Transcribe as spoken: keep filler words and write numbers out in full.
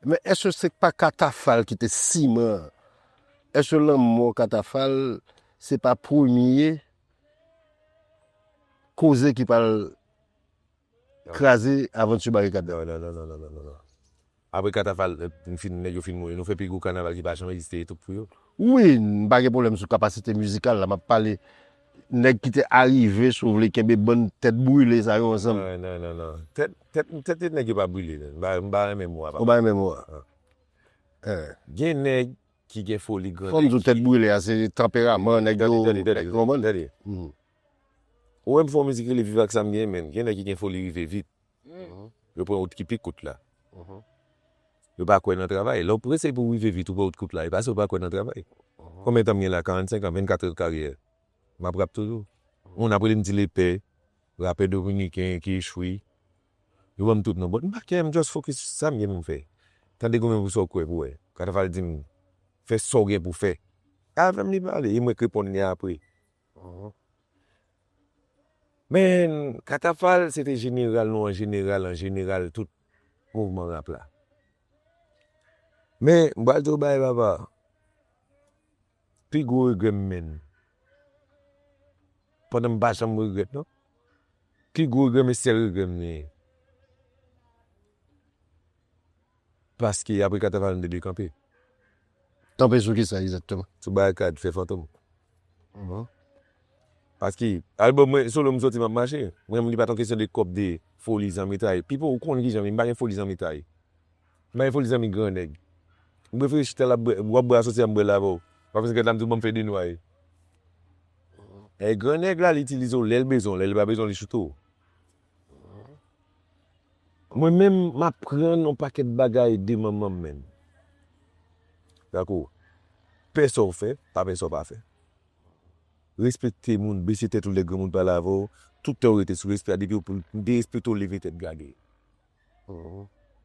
Men èske se pa Katafal ki te siman an? Èske lanmò Katafal se pa premye koze ki pral kraze avanti Barikad la? Non, non, non, non, non, non, non. Apre Katafal, fin, nèg yo fin mouri, nou fè pi gwo kanaval ki pa janm egziste, e tout pou yo. Wi, m pa gen pwoblèm sou kapasite mizikal la, m ap pale nèg ki te arive, si w vle, kenbe bann tèt brile sa yo ansanm. Non, non, non, non. Tèt, tèt, tèt nèg yo pa brile, non. M pa, m pa renmen mo a, papa. Ou pa renmen mo a? Gen nèg ki gen foli, gran nèg. Fò m di w, tèt brile a, se tanperaman nèg yo, tande, tande, tande, tande. Mhm. Ou wè m fè yon mizik rele Viv ak sa m gen, men gen nèg ki gen foli rive vit. Yo pran wout ki pi kout la. Yo pa kwè nan travay. Lè w prese pou w rive vit, ou pran wout kout la, e pa si w pa kwè nan travay. Konbyen tan m gen la? Karannsenk an, vennkat an de karyè. M ap rap toujou. Moun ap rele m Ti Lepè, rapè dominiken ki echwe. Yo ban m tout non. But m pa care, m just focus sou sa m gen pou m fè. Tande konbyen pou sa w kwè pou wè. Katafal di m, fè sa w gen pou fè. Avè m li pale, e mwen k reponn li apre. Men, Katafal, se te jeneral nou an jeneral, an jeneral, tout mouvman rap la. Men, m pral di w bagay, papa. Pi gwo regrè m, men. Pandan m pa janm regrèt, non. Pi gwo regrè m, e sèl regrè m genyen. Paske apre Katafal m te dekanpe. Kanpe sou kisa egzakteman? Sou Barikad, fè fantom. Paske albòm mwen, solo m soti, m ap mache. Mwen menm, li pa t yon kesyon de kòb, de foli, zanmitay. Pipo, ou konn kijan m ye, m pa gen foli, zanmitay. M pa gen foli, zanmi, gran nèg. M prefere chita la, bwè, w ap bwè asosye a, m bwè l avè w. Pa bezwen gad la, m di w ban m fè de nwa. E gran nèg la, li itilize w lè l bezwen w, lè l pa bezwen w, li choute w. Mwen menm, m aprann yon pakèt bagay de manman m, menm. Dakò. Pè sa w fè, pa pè sa w pa fè. Respekte moun, bese tèt ou lè granmoun pale avè w. Tout tan w rete sou respè a, depi w, m derespekte w, leve tèt gade.